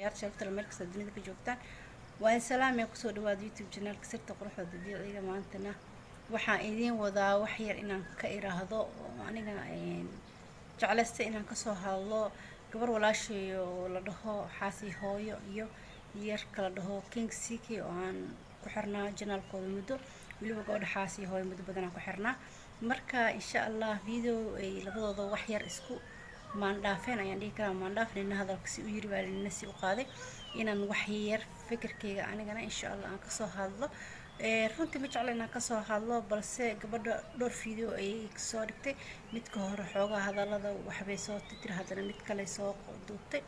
Ciyaar sharafta meel kasta dunida ka joogtaan waa in salaamaya. Kusoo dhawaada YouTube channelka Sirta Quruxda Dabiiciga. Maantana waxaan idiin wadaa wax yar inaan ka iraahdo oo aniga jeclaystay inaan kasoo hadlo gabar walaashay oo la dhaho Xaasi Hooyo iyo yarka la dhaho King CK, oo aan ku xirnaa channelkooda muddo. Weliba gabadha Xaasi Hooyo muddo badan aan ku xirnaa. Marka insha Allah video ay labadooda wax yar isku maandhaafeen ayaan dhihi karaa, maandhaaf nina hadalka si u yiri baa nina si u qaaday, inaan wax yar fikirkayga anigana insha Allah aan kasoo hadlo. Runtii ma jecla inaan kasoo hadlo, balse gabadha dhowr video ayay soo dhigtay. Midka hore xoogaa hadalada waxbay soo titiri, haddana mid kale soo duubtay,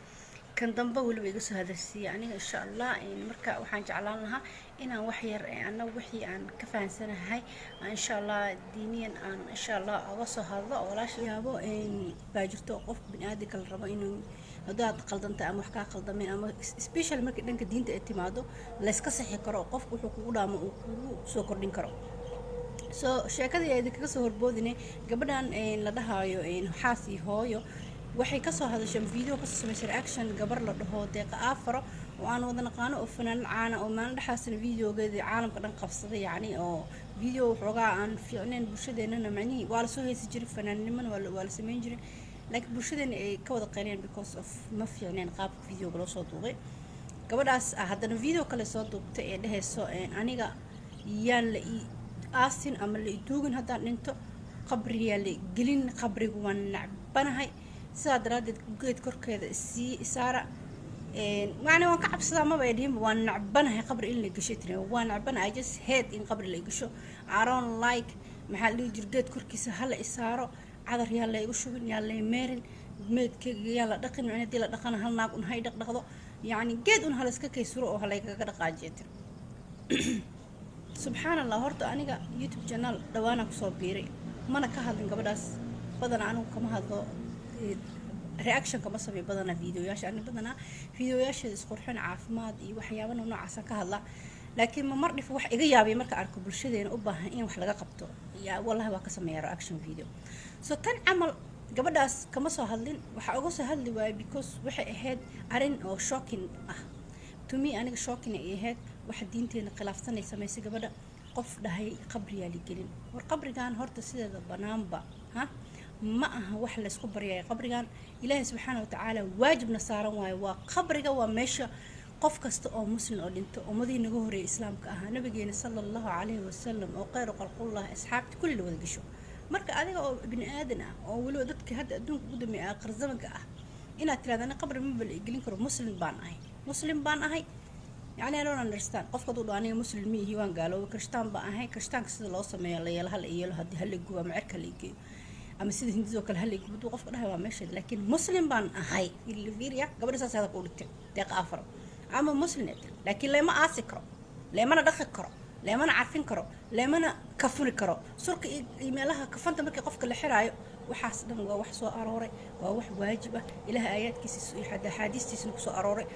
kan dambe weliba iga soo hadalsiiyay aniga insha Allah. Marka waxaan jeclaan lahaa inaan wax yar ana wixii aan ka fahansanahay insha Allah diiniyan aan insha Allah uga soo hadlo. Walaasha yaabo baa jirto, qofka biniaadamka la rabo inuu haddaad qaldantay ama wax kaa qaldameen, ama special markii dhanka diinta ay timaado, layska sixi karo oo qofku wuxuu kugu dhaamo uu kugu soo kordhin karo. So sheekadii ay idinkaga soo horboodine, gabadhan la dhahaayo Xaas iyo Hooyo waxay kasoo hadashay video, kasoo samaysay reaction gabar la dhaho Deeqa Aafaro oo aan wada naqaano, oo fanaanad caana, oo maalin dhexaasna videogeedii caalamka dhan qabsaday, yacni oo video waxoogaa aan fiicnayn bulshadeenana. Macnihii waa lasoo heesi jiray, fanaannimona waa la sameyn jiray, laakiin bulshadeena ay ka wada qayliyeen because of ma fiicnayn qaabka videoga loo soo duubay. Gabadhaas haddana video kale soo duubtay ee dhehayso: "Aniga yaan la ii aasin ama la iduugin haddaan dhinto, qabriyaa la gelin, qabrigu waan nacbanahay, sidaa daraaddeed geed korkeeda isii isaara." Macni waan ka cabsadaa maba ay dhihinba, "Waan nacbanahay qabri in la gasho," tiri. "Waan nacbanahay, I just hate in qabri la gasho. I don't like." Maxaa la dhihi jira, "Geed korkiisa hala isaaro, cadar yaa la igu shubin, yaa lay meerin, meedkayga yaa la dhaqin, macni haddii la dhaqana hal naag un hay dhaqdhaqdo, yacni geed un hala iska kaysuro oo halaygaga dhaqaajiya," tiri. Subxaan Allah, horta aniga YouTube channel dhawaanaan kusoo biiray, mana ka hadlin gabadhaas badana. Anigu kama hadlo, reaction kama sameyo badanaa videoyaasha. Ani badanaa videoyaasheeda isqurxin, caafimaad iyo waxyaabana noocaasa ka hadla, laakiin ma mar dhif wax iga yaabay marka arko bulshadeena u baahan in wax laga qabto, yaa wallahi waa ka sameeya reaction video. So tan camal gabadhaas kama soo hadlin. Waxaa uga soo hadli waayay because waxay ahayd arrin oo shocking ah to me. Aniga shocking ay ahayd waxa diinteena khilaafsanay samaysay gabadha. Qof dhahay qabriyaa la gelin, war qabrigan horta sideeda banaanba ha ma aha wax laysku baryayo. Qabrigan Ilaahay subxaana watacaala waajibna saaran waayo. Waa qabriga, waa meesha qof kasta oo muslim oo dhinto, ummadihii naga horreeyay islaamka ahaa, nabigeena sala Allahu calayhi wasalam oo kheyru khalqullah, asxaabta kulli la wada gesho. Marka adiga oo bini aadan ah, oo weliba dadka hadda adduunka ugu dambeeya aakhir zamanka ah, inaad tirahda "Ani qabri maba la gelin karo, muslim baan ahay, muslim baan ahay," yani I don't understand. Qofka hadduu dhaho "Aniga muslim ma ihi, waan gaaloobay, kirishtaan baan ahay, kirishtaanka sida loo sameeyo la yeelo, hala yeelo, haddii hala gubo ama cirka hala geeyo ama sida hindidoo kale hala gubo," hadduu qofka dhahay waa meesheeda, laakiin "Muslim baan ahay," fiiriya gabadha saas hadalka u dhigtay Deeqa Afar, ama muslim ay tiri, laakiin leema aasi karo, leemana dhaqi karo, leemana carfin karo, leemana kafuni karo. Surka iyo meelaha kafanta markii qofka la xiraayo, waxaas dhan waa wax soo arooray, waa wax waajib ah, Ilaahay aayaadkiisa iyo axaadiistiisana kusoo arooray,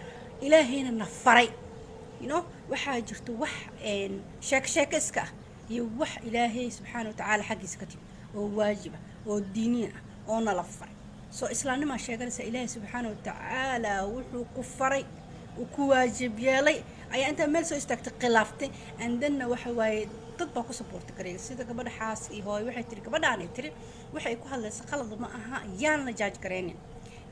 Ilaahayna na faray. Waxaa jirto wax sheeko sheeko iska ah iyo wax Ilaahay subxaana watacaala xaggiisa ka timi oo waajib ah oo diiniyan ah oo nala faray. Soo islaamnimaa sheeganaysa, Ilaahay subxaana watacaala wuxuu ku faray, uu ku waajib yeelay, ayaa intaa meel soo istaagtay khilaaftay. Andanna waxa waaye dad baa ku supporti karaya, sida gabadha Xaas iyo Hooyo. Waxay tiri gabadhaanay tiri waxay ku hadlaysa qalad ma aha, yaan la judge garaynin,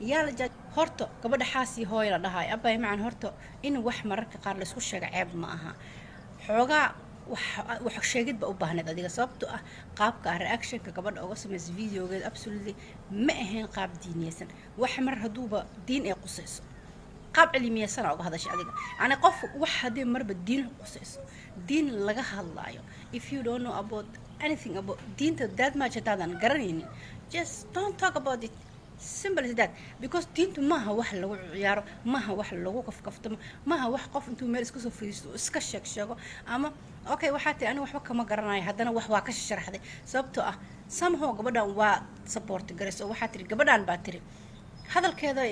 yaa la judge. Horta gabadha Xaas iyo Hooyo la dhahayo, abay macan, horta in wax mararka qaar laysku sheega ceeb ma aha. Xoogaa wax sheegid ba u baahneed adiga, sababto ah qaabka ah reactionka gabadha uga samaysa videogeed absolutely ma ahayn qaab diiniyeysan. Wax mar hadduuba diin ay qusayso, qaab cilmiyeysana uga hadashay adiga. Yani qof wax haddii marba diin qusayso, diin laga hadlaayo, if you don't know about anything about diinta that much, haddaadan garanaynin, just don't talk about it, simple as that, because diintu maaha wax lagu ciyaaro, maaha wax lagu kafkaftamo, maaha wax qof intuu meel iska soo fadhiisto iska sheeg sheego. Ama okay, waxaa tiri aniga waxba kama garanayo, haddana wax waa ka sharaxday, sababtoo ah somehow gabadhan waa support garayso oo waxaa tiri gabadhan baa tiri Hadalkeeda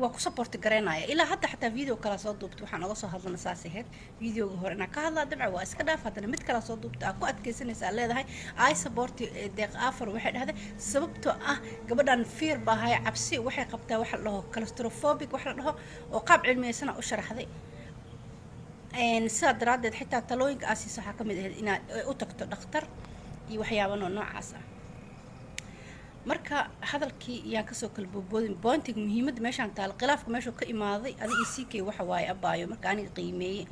waa ku support garaynaya ilaa hadda. Xataa video kala soo duubtay, waxaan oga soo hadlana saas ahayd. Videoga hore inaan ka hadlaa dabca waa iska dhaaf. Haddana mid kala soo duubtay aa ku adkaysanaysa, aa leedahay "I support Deeq Afar". Waxay dhahday sababtoo ah gabadhan fear baa haya, cabsi waxay qabtaa, waxa la dhaho claustrophobic, wax la dhaho oo qaab cilmiyeysana u sharaxday. Sidaa daraaddeed xitaa talooyinka aa siisa waxaa ka mid ahayd inaad u tagto dhakhtar iyo waxyaaba noocaas ah. Marka hadalkii iyaan kasoo kala boodboodin. Pointiga muhiimadda meeshaan taal, khilaafka meeshuu ka imaaday adiga iyo CK waxa waaye, abaayo, marka aniga qiimeeye,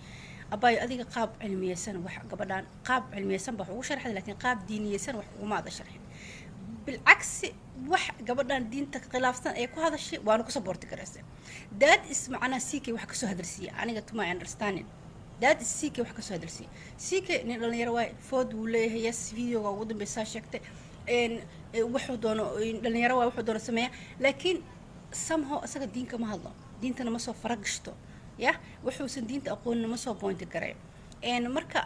abaayo, adiga qaab cilmiyeysan wax gabadhaan qaab cilmiyeysan ba wax ugu sharxday, laakiin qaab diiniyeysan wax uguma ada sharxin. Bilcagsi, wax gabadhan diinta khilaafsan ee ku hadashay waana ku support garaysay. That is macnaha CK wax kasoo hadalsiiya aniga, to my understanding, that is CK wax kasoo hadalsiiya. CK nin dhalinyaro waay, food wuu leeyahay. Yes, videoga ugu dambeysaa sheegtay wuxuu doono, dhalinyaro waay, wuxuu doono sameeya, laakiin somehow isaga diinka ma hadlo, diintana ma soo faragashto ya, wuxuusan diinta aqoonina ma soo point garay. Marka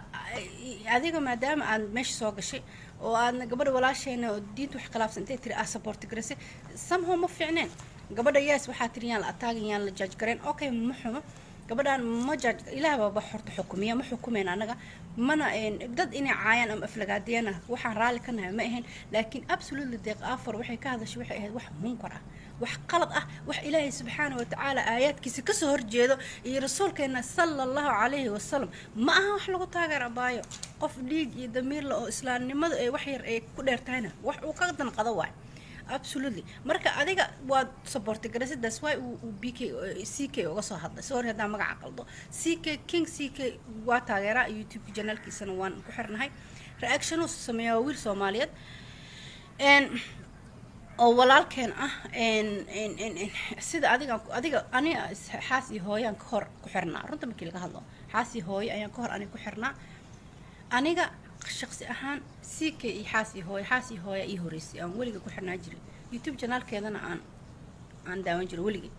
adiga maadaama aad meesha soo gashay oo aadna gabadha walaasheena oo diinta wax khilaafsan intay tiri aa support garaysay, somehow ma fiicneen gabadha. Yes, waxaa tiri yaan la ataagin, yaan la judge garayn. Okay, ma xumo, gabadhan ma judge, Ilaah baaba horta xukumiya, ma xukumeen anaga mana dad inay caayaan ama aflagaadiyana waxaan raalli ka nahay ma ahayn. Laakiin absolutely Deeq Afar waxay ka hadashay waxay ahayd wax munkar ah, wax qalad ah, wax Ilaahay subxaana wa tacaala aayaadkiisa kasoo horjeedo iyo rasuulkeena sala Allahu calayhi wasalam. Ma aha wax lagu taageer, abaayo. Qof dhiig iyo damiirle oo islaamnimadu ay wax yar ay ku dheer tahayna wax uu ka danqado waay, absolutely. Marka adiga waad support garaysa, that's why uu BK CK uga soo hadlay. Sorry haddaan magaca qaldo. CK King, CK waa taageeraa, YouTube channelkiisana waan ku xirnahay, reaction uu sameeyaa. Waa wiil Soomaaliyeed oo walaalkeen ah. Sida adiga ani xaas iyo hooyaan ka hor ku xirnaa. Runta markii laga hadlo, xaas iyo hooyo ayaan ka hor aniga ku xirnaa. Aniga shaqsi ahaan CK iyo xaas iyo hooyo, xaas iyo hooya ii horeysay aan weliga ku xirnaa jiray, YouTube channelkeedana aan daawan jiray weligay.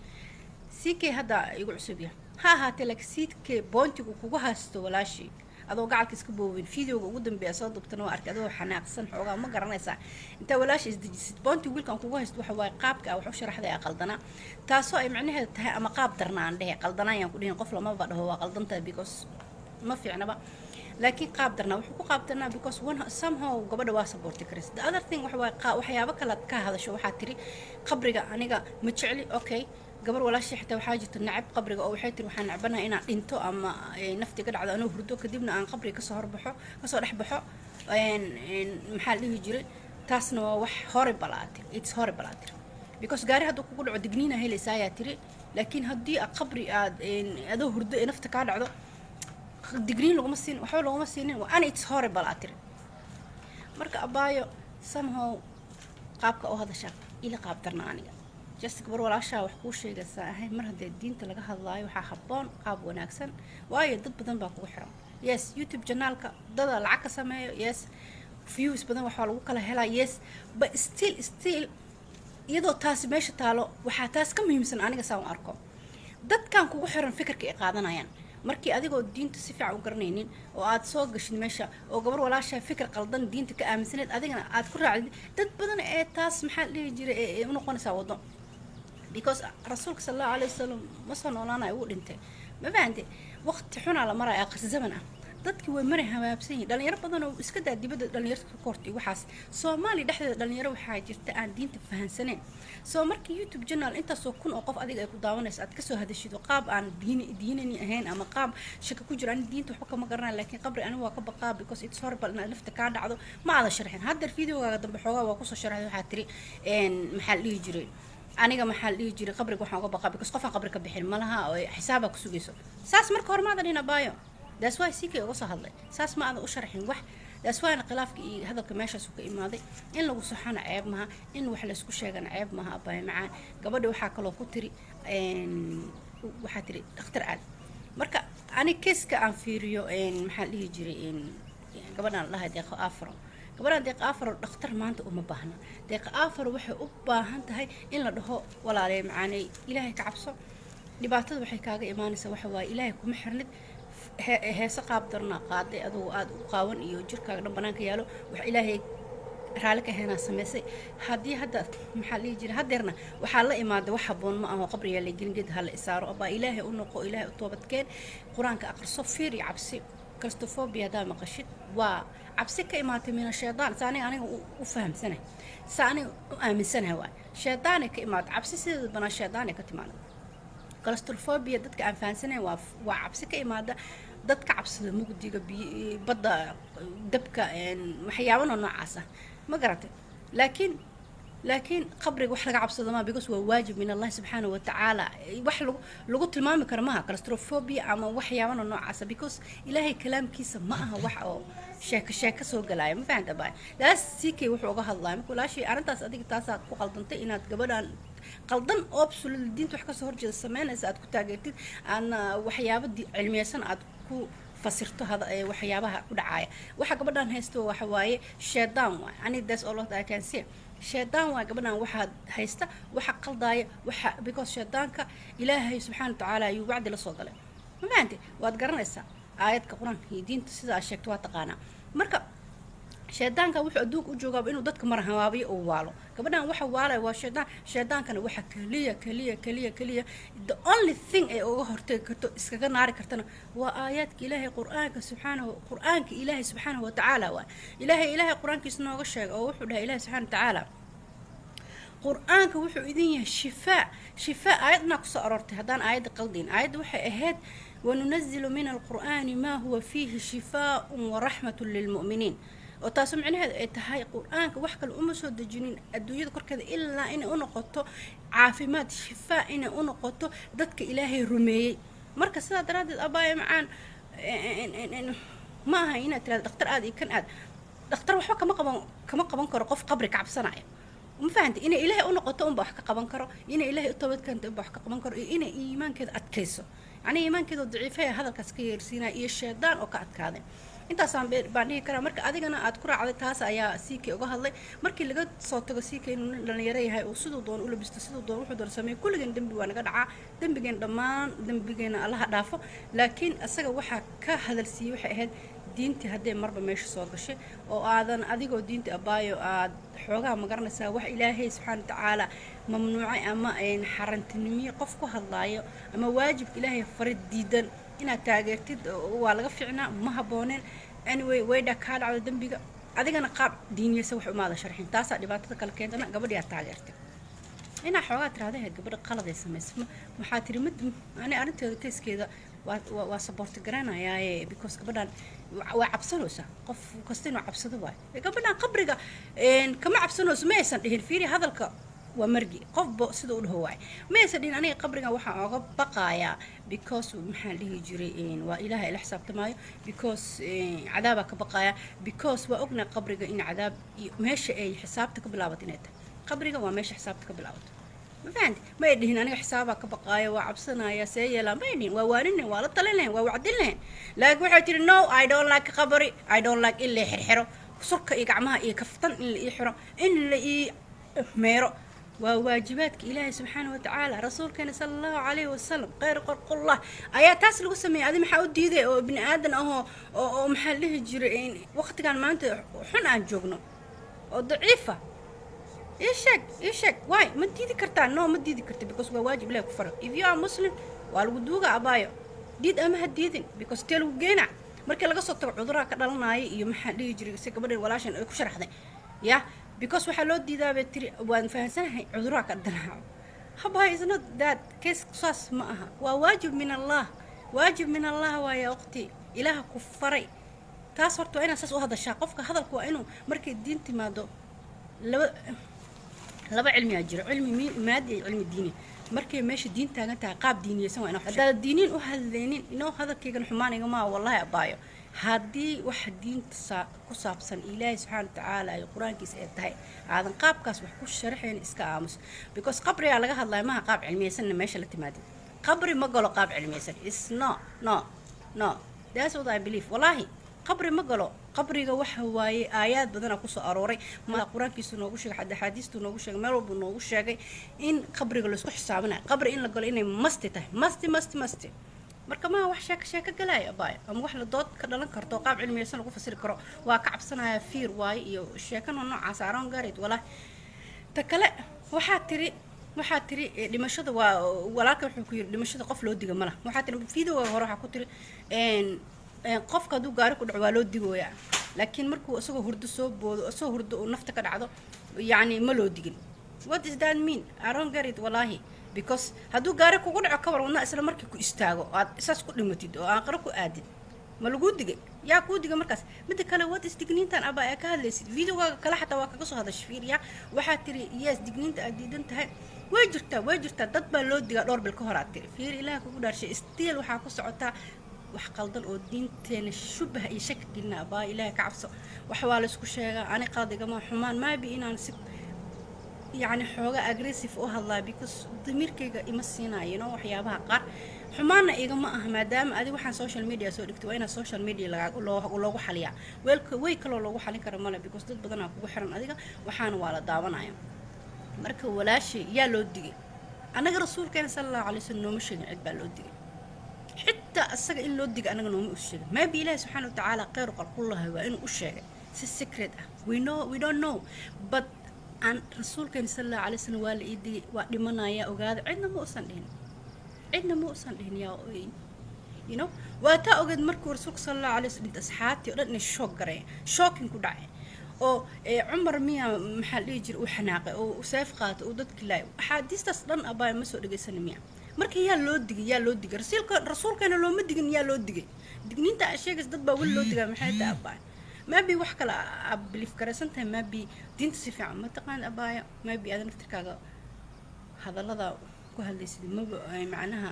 CK hadda igu cusub yahay ha ahaatee, laakiin CK pointigu kugu haysto, walaashii, adoo gacalka iska boobin, videoga ugu dambeeya soo dubtana waa arkay adoo xanaaqsan xoogaa, ma garanaysaa? Intaa walaasha isdejisid, pointiga wiilkan kugu haysto waxa waaye qaabka aa wax u sharaxday aa qaldanaa, taasoo ay macnaheedu tahay ama qaab darna aan dhehe, qaldanaa ayaan ku dhihin, qof lamaba dhaho waa qaldantahay because ma fiicnaba, laakiin qaab darnaa wuxuu ku qaab darnaa because one somehow gabadha waa support karaysa. The other thing waxa waaye waxyaabo kale ka hadasho. Waxaa tiri qabriga aniga ma jecli. Okay, gabar walaashii xitaa waxaa jirta nacab qabriga, oo waxay tiri waxaan necbanahay inaan dhinto ama nafti ka dhacdo anoo hurdo, kadibna aan qabriga kasoo horbaxo, kasoo dhex baxo. Maxaa la dhihi jiray? Taasna waa wax horrible aa tiri, it's horrible aa tiri, because gaari hadduu kugu dhaco digniina helaysaa ayaa tiri, laakiin haddii qabri aad adoo hurdo ee nafta kaa dhacdo, digniin laguma siin, waxba laguma siinin, ana it's horrible aa tiri. Marka abaayo, somehow qaabka u hadashaa ila qaab darna. Aniga just gabar walaashaa wax kuu sheegaysaa ahay. Mar haddee diinta laga hadlaayo waxaa habboon qaab wanaagsan, waayo dad badan baa kugu xiran. Yes, YouTube channelka dada lacag ka sameeyo, yes, views badan waxaa lagu kala helaa, yes, but still iyadoo taasi meesha taalo, waxaa taas ka muhiimsan aniga saan u arko dadkan kugu xiran fikirka ay qaadanayaan. Markii adigoo diinta si fiican u garanaynin oo aad soo gashid meesha oo gabar walaashaa fikir qaldan diinta ka aaminsaneed adigana aad ku raacdid, dad badan ee taas maxaa la dhihi jiray ee u noqonaysaa waddo, because rasuulka sal Allahu alayh wasalam ma soo noolaanayo, wuu dhintay, ma fahante? Waqti xunaa la maraya, aakhir zaman ah, dadki way maray habaabsan yihiin. Dhalinyaro badan oo iska daa dibadda dhalinyarta ku kortay, waxaas Soomaaliya dhexdeeda dhalinyaro waxaa jirta aan diinta fahansaneen. Soo markii YouTube channel intaasoo kun oo qof adiga ay ku daawanayso aad kasoo hadashido qaab aan diinani ahayn ama qaab shaka ku jiro, ani diinta waxba kama garanayo, laakiin qabri aniga waa ka baqaa because it's horrible inaad nafta kaa dhacdo, ma aadan sharxin. Haddeer videogaaga dambe xoogaa waa kusoo sharxay. Waxaa tiri maxaa la dhihi jiray, aniga maxaa la dhihi jiray, qabriga waxaan uga baqaa because qofaan qabri ka bixin malaha oo xisaabaa ku sugayso. Saas marka hore maadan dhihin, abaayo. That's why CK uga soo hadlay. Saas ma aadan u sharxin wax. That's why khilaafka iyo hadalka meeshaas ka imaaday. In lagu saxana ceeb maha, in wax laysku sheegana ceeb maha, abaayo macaan. Gabadha waxaa kaloo ku tiri, waxaa tiri dhakhtar aad. Marka ani keska aan fiiriyo, maxaa la dhihi jiray, gabadhaan la dhahay Deeqo Afro, gabadhaan Deeqa Afaro dhakhtar maanta uma baahna. Deeqa Afaro waxay u baahan tahay in la dhaho, walaaley macaaney, Ilaahay ka cabso. Dhibaatada waxay kaaga imaanaysaa waxa waaye Ilaahay kuma xirnid, heese qaab darna qaaday, adugu aada u qaawan iyo jirkaaga dhan banaanka yaalo, wax Ilaahay Raalli ka ahaynaa samaysay. Haddii hadda, maxaa la dhihi jiray, haddeerna waxaa la imaaday wax habboon ma aho. Qabrigaa la gelin, geed ha la isaaro. Abaa, Ilaahay u noqo, Ilaahay u toobadkeen, Qur-aanka aqriso, fiir iyo cabsi. Claustrophobia haddaa maqashid, waa cabsi ka imaatay min ashaydaan. Saa aniga u fahamsanahay, saa aniga u aaminsanahay, waay shaydaanay ka imaatay. Cabsi sideeda banaa shaydaanay ka timaada. Claustrophobia dadka aan fahansanayn, waa cabsi ka imaada dad ka cabsada mugdiga, biyo, badda, dabka, waxyaabana noocaas ah, ma garatay? Laakiin qabriga wax laga cabsado maa, because waa waajib min Allahi subxaanahu watacaala. Wax lagu tilmaami karo maaha claustrophobia ama waxyaabana noocaasa, because Ilaahay kalaamkiisa ma aha wax oo sheeko sheeko soo galaya. Ma fahanta baa? Taas CK wuxuu uga hadlaya. Marka walaashii, arrintaas adiga taasaa ku qaldantay, inaad gabadhan qaldan oo absolute diinta wax kasoo horjeeda sameynaysa aad ku taageertid, aadna waxyaabo cilmiyeysan aad ku fasirto. Hada waxyaabaha ku dhacaya, waxa gabadhan haysto waxa waaye shaydaan waay. Ani that's all what I can say. Shaydaan waay gabadhan waxaa haysta, waxa qaldaaya waxa, because shaydaanka Ilaahay subxaana wa tacaala ayuu wacdi la soo galay. Ma fahanti? Waad garanaysaa aayadka Qur-aanka iyo diinta sida aad sheegto, waa taqaanaa. Marka shaydaanka wuxuu adduunka u joogaaba inuu dadka marhawaabiyo uu waalo. Gabadhan waxa waalaya waa shaydaan. Shaydaankana waxa keliya keliya keliya keliya, the only thing ay uga hortagi karto, iskaga naari kartana, waa aayaadka Ilaahay, Qur-aanka subxaanahu, Qur-aanka Ilaahay subxaanahu watacaala. Waa Ilaahay Qur-aankiisa nooga sheega oo wuxuu dhahay Ilaahay subxaana watacaala: "Qur-aanka wuxuu idin yahay shifaa." Shifaa aayadnaa kusoo aroortay. Haddaan aayadda qaldayn, aayadda waxay ahayd: "وننزل من القرآن ما هو فيه شفاء ورحمة للمؤمنين", oo taasu micnaheedu ay tahay Qur-aanka wax kale uma soo dejinin adduunyada korkeeda ilaa inay u noqoto caafimaad, shifaa inay u noqoto dadka Ilaahay rumeeyey. Marka sidaa daraaddeed, abaaya macaan, ma aha inaad tirahdo dhakhtar aad iyo kan aad. Dhakhtar waxba kama qaban karo qof qabri ka cabsanaya. Ma fahantay? Inay Ilaahay u noqoto unba wax ka qaban karo, inay Ilaahay u toobad keento unba wax ka qaban karo, iyo inay iimaankeeda adkayso. Yacni iimaankeeda oo daciifaya hadalkaas ka yeersiinaya, iyo shaydaan oo ka adkaaday. Intaasaan baan dhihi karaa. Marka adigana aad ku raacday, taas ayaa CK uga hadlay. Markii laga soo tago CK inuu nin dhalinyaro yahay uu siduu doono u labisto, siduu doono wuxuu doono sameeyo, kulligeen dembi waa naga dhacaa, dembigeen dhammaan dembigeena Allaha dhaafo. Laakiin isaga waxaa ka hadalsiiyey waxay ahayd diintii. Hadday marba meesha soo gashay oo aadan adigoo diinta, abaayo, aad xoogaa ma garanaysaa, wax Ilaahay subxaana watacaala mamnuucay ama xarantinimiye qof ku hadlaayo ama waajibka Ilaahay farid diidan inaad taageertid, waa laga fiicnaa, ma habbooneen. Anyway, waydha kaa dhacdo dembiga, adigana qaab diiniyeysa wax umaada sharxin. Taasaa dhibaatada kale keentana. Gabadhii aad taageertay, inaa xoogaa tiraahda ahayd gabadha qaladay samaysay. Waxaa tiri mid ani arrinteeda, keyskeeda waa support garanayaaye, because gabadhan waa cabsanaysaa. Qof kasta inuu cabsado waayo. Gabadhan qabriga kama cabsanayso ma aysan dhihin. Fiiri, hadalka waa margi qofba sida u dhaho waay. Ma aysan dhihin aniga qabrigan waxaan oga baqayaa because, maxaan dhihi jiray, waa Ilaaha ila xisaabtamaayo, because cadaabaa ka baqaaya, because waa ognaa qabriga in cadaab iyo meesha ay xisaabta ka bilaabato inay tahay. Qabriga waa meesha xisaabta ka bilaabato. Ma fahanti? Ma ay dhihin aniga xisaabaa ka baqaaya, waa cabsanaya, see yeelaa, ma ay dhihin. Waa waanin lahayn, waa la talin lahayn, waa wacdin lahayn, laakiin waxay tiri: "No, I don't like qabri. I don't like in la xirxiro surka iyo gacmaha iyo kaftan, in la ii xiro, in la ii meero." Waa waajibaadka Ilaahay subxaana wa tacaala. Rasuulkeena sala Allahu calayhi wasalam, kheyr qorqullah, ayaa taas lagu sameeyay. Adi maxaa u diiday oo ibni aadan ahoo oo maxaa la dhihi jiray, waqtigan maanta xun aan joogno oo daciifa? Ii sheeg, ii sheeg, waay ma diidi kartaa? No, ma diidi karta, because waa waajib Ilahi ku faro. If you are Muslim, waa lagu duuga, abaayo, diid ama ha diidin, because tee lagu geena. Markii laga soo tago cuduraha ka dhalanaya iyo, maxaa dhihi jiray, si gabadhan walaashan ay ku sharaxday ya, because waxaa loo diidaa bay tiri, waan fahansanahay, cuduraha ka dhanaaco. Habaa, is not that case. Saas ma aha. Waa waajib min Allah, waajib min Allah waaya. Waqti Ilaaha ku faray taas, horta waa inaad saas u hadashaa. Qofka hadalka waa inuu markay diin timaado, laba cilmiyaa jiro, cilmi maadi iyo cilmi diini. Markay meesha diin taagan tahay, qaab diiniyeysan waa inaa. Haddaad diiniin u hadlaynin, inoo hadalkaygan xumaaniga maa, wallahi abaayo. Haddii waxa diinta ku saabsan Ilaahay subxaana watacaala iyo Qur-aankiisa ay tahay, aadan qaabkaas wax ku sharaxayn, iska aamus, because qabrigaa laga hadlaya maha qaab cilmiyeysanna meesha la timaadid. Qabri ma galo qaab cilmiyeysan. Is no, no, no, that's what I believe. Wallahi qabri ma galo. Qabriga waxa waaye aayaad badana kusoo arooray, ma Qur-aankiisu noogu sheegay, axaadiistu noogu sheegay, meel walbuu noogu sheegay in qabriga laisku xisaabinayo, qabri in la galo inay must tahay, must, must, must. Marka maaha wax sheeko sheeko galaayo, abaayo, ama wax la dood ka dhalan karto, qaab cilmiyeysan lagu fasiri karo. Waa ka cabsanaya, fear waaye iyo sheekano noocaas aroon garid walaahi. Ta kale, waxaa tiri dhimashada waa walaalka. Wuxuu ku yiri dhimashada qof loo diga ma laha. Waxaa tiri videoga hore, waxaa ku tiri qofka hadduu gaari ku dhaco waa loo digooyaa, laakiin markuu isagoo hurdo soo boodo, isagoo hurdo uu nafta ka dhacdo, yacni ma loo digin. What does that mean? I don't get it, wallahi, because hadduu gaari kugu dhaco, kabar wadna isla markii ku istaago, aad isaas ku dhimatid oo aaqaro ku aadid, ma laguu digay? Yaa kuu digay markaas? Midda kale, what is digniintan, aba, ee ka hadlaysid? Videogaaga kale xataa waa kaga soo hadashay. Fiiriya, waxaa tiri yes, digniinta aad diidan tahay way jirtaa, way jirtaa, dad baa loo digaa dhowr bil ka hor, aad tiri. Fiiri, Ilaah kugu dhaarshay, still waxaa ku socotaa wax qaldan oo diinteena shubah iyo shaki gelina. Abaa, Ilaahay ka cabso. Wax waa la isku sheegaa. Ani qalad igama xumaan, maybe inaan si yacni xooga aggressive u hadlaa because damiirkayga ima siinayo waxyaabaha qaar. Xumaanna igama aha, maadaama adi waxaan social media soo dhigtay, waa inaa social media loogu xaliyaa. Weelka way kaloo loogu xalin kara male, because dad badanaa kugu xiran adiga, waxaana waa la daawanaya. Marka walaashay, yaa loo digay? Annaga Rasuulkeena sala Allahu alay wasalam nooma sheegin cid baa loo digay. Xitaa asaga in loo digay annaga nooma u sheegin. Maybe Ilaahi subxaana watacaala kheyr qalqullahay waa inuu u sheegay si secret ah. We know, we don't know, but aan Rasuulkeena sala Allahu alay wasalam waa la ii digay, waa dhimanaya, ogaada, cidna ma usan dhihin, cidna ma usan dhihin. Yaa waa taa ogeed markuu Rasuulka sala Allahu alay wasalam dhintay, asxaabtii oo dhan inay shock gareen, shocking ku dhacay, oo Cumar miya, maxaa la dhihi jiray, uu xanaaqay oo uu seef qaatay oo dadki laayay. Axaadiistaas dhan, abaay, ma soo dhegaysana miya? Marka yaa loo digay? Yaa loo digay? Rasuulkeena looma digin. Yaa loo digay? Digniinta aa sheegaysa dad baa weli loo digaa, maxay tahay, abaay? Maybe wax kale aa belief garaysan tahay, maybe diinta si fiican ma taqaan, abaaya. Maybe aada naftirkaaga hadallada ku hadlaysid maba macnaha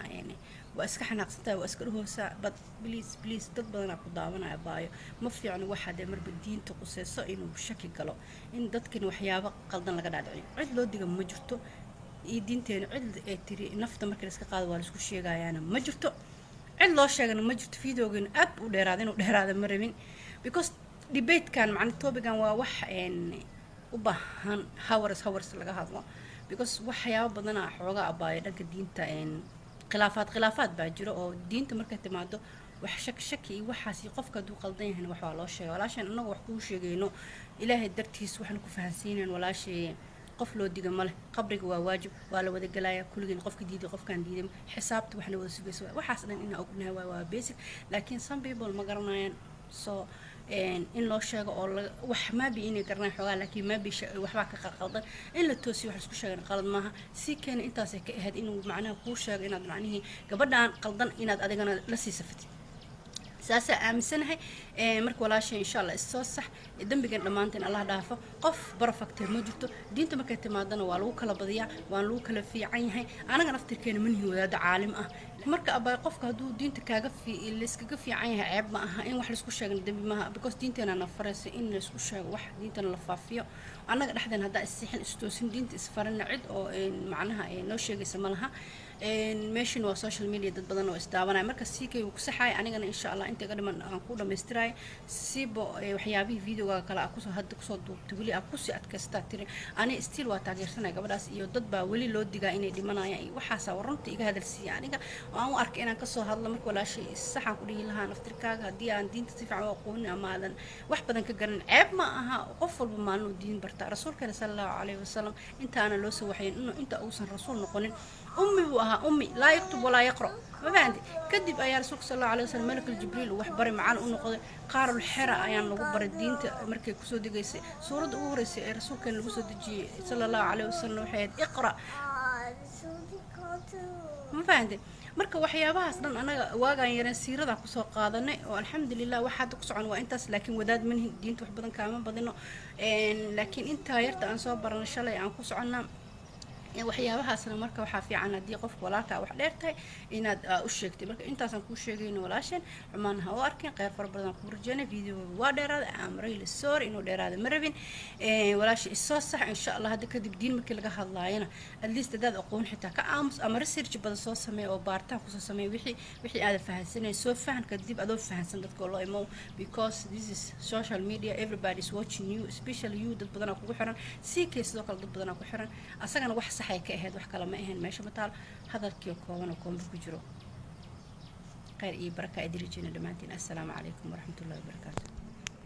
waa iska xanaaqsantahay, waa iska dhahoosaa. But please, please, dad badanaa ku daawanaya, baayo. Ma fiicno waxaa dee marba diinta quseyso inuu shaki galo, in dadkan waxyaabo qaldan laga dhaadhiciyo. Cid loo diga ma jirto, iyo diinteena cid ay tiri nafta markii la iska qaado waa laisku sheegayaana ma jirto, cid loo sheegana ma jirto. Videogan aad u dheeraada, inuu dheeraada ma rabin, because debatekan, macna topican waa wax u baahan hours, hours laga hadlo, because waxyaabo badanaa xooga, abaayo, dhanka diinta khilaafaad baa jiro oo diinta markay timaado wax shak shaki iyo waxaas iyo qofka hadduu qaldan yahayna wax waa loo sheega. Walaashaan, annagu wax kuu sheegayno Ilaahay dartiis, waxna ku fahansiinayn. Walaashay, qof loo diga ma leh. Qabriga waa waajib, waa la wada gelaya kulligeen, qofka diiday, qofkaan diiday, xisaabta waxna wada sugaysa. Waxaas dhan inaa ognahay waa basic, laakiin some people ma garanayaan. So in loo sheego oo wax maybe inay garanayaan xoogaa, laakiin maybe waxbaa ka qaldan, in la toosiyo, wax isku sheegan qalad maaha. Si keena intaasay ka ahayd inuu macnaha kuu sheego inaad macnihii gabadhaan qaldan inaad adigana la sii safatid, saasaa aaminsanahay. Marka walaashay, insha Allah issoo sax. Dembigan dhammaanteen Allah dhaafo. Qof perfect ma jirto. Diinta markay timaadana waa lagu kala badiyaa, waana lagu kala fiican yahay. Anaga naftirkeena manihi wadaado caalim ah. Marka abay, qofka hadduu diinta kaaga fi layskaga fiican yahay, ceeb ma aha. In wax laisku sheegana dembi maaha, because diinteena na faraysa in laisku sheego wax, diintana la faafiyo. Annaga dhexdeen haddaa issixin, istoosin, diinta isfarina, cid oo macnaha noo sheegaysa ma laha. Meeshan waa social media, dad badan oo isdaawanaya. Marka CK wuu ku saxaaya, anigana insha Allah inta iga dhiman aan ku dhamaystiraya. Sibo waxyaabihii videoga kale aa kusoo hadda kusoo duubtay, weli aa kusii adkaystaa tiri, ani still waa taageersanaya gabadhaas iyo dad baa weli loo digaa inay dhimanayaan iyo waxaasaa runta iga hadalsiiya aniga oo aan u arkay inaan kasoo hadlo. Marka walaashay, saxaan ku dhihi lahaa naftirkaaga, haddii aan diinta si fiican u aqoonin ama aadan wax badan ka garan, ceeb ma aha. Qof walba maalin uu diin bartaa. Rasuulkeena sala Allahu calayhi wasalam intaana loo soo waxayn, inuu inta uusan rasuul noqonin ummi buu ahaa, ummi laa yaktub walaa yaqra. Ma fahanti? Kadib ayaa Rasuulka sal Allahu alay wasalam malakul Jibriil uu wax baray, macalin u noqday. Qaarul Xera ayaan lagu baray diinta markay kusoo degaysay. Suuradda ugu horreysay ee Rasuulkeena lagu soo dejiyey sala Allahu calayhi wasalam waxay ahayd Iqra. Ma fahanti? Marka waxyaabahaas dhan anaga waagaan yareen siiradaa kusoo qaadanay oo alxamdulilah waxa hadda ku socon waa intaas. Laakiin wadaad manihin, diinta wax badan kaama badino, laakiin intaa yarta aan soo baranay shalay aan ku soconnaa waxyaabahaasna. Marka waxaa fiican haddii qofka walaalkaa wax dheer tahay inaad u sheegtay. Marka intaasaan kuu sheegayno, walaasheen, xumaan ha u arkin. Kheyr fara badan kuu rajeynay. Videoga waa dheeraaday, I'm really sorry, inuu dheeraada ma rabin. Walaasha, isoo sax insha Allah. Hadda kadib diin markii laga hadlaayana, at least haddaad aqoon xitaa ka aamus ama research badan soo sameey oo baaritaan kusoo sameey wixii aadan fahansanayn. Soo fahan, kadib adoo fahansan dadka loo imo, because this is social media, everybody is watching you, especially you. Dad badanaa kugu xiran. CK sidoo kale dad badanaa ku xiran. Asagana wax saxay ka ahayd, wax kale ma ahayn. Meesha ma taal hadalkii kooban oo koomba ku jiro. Kheyr iyo baraka idin rajeyna dhammaantiin. Assalaamu calaykum waraxmatullahi wabarakaatu.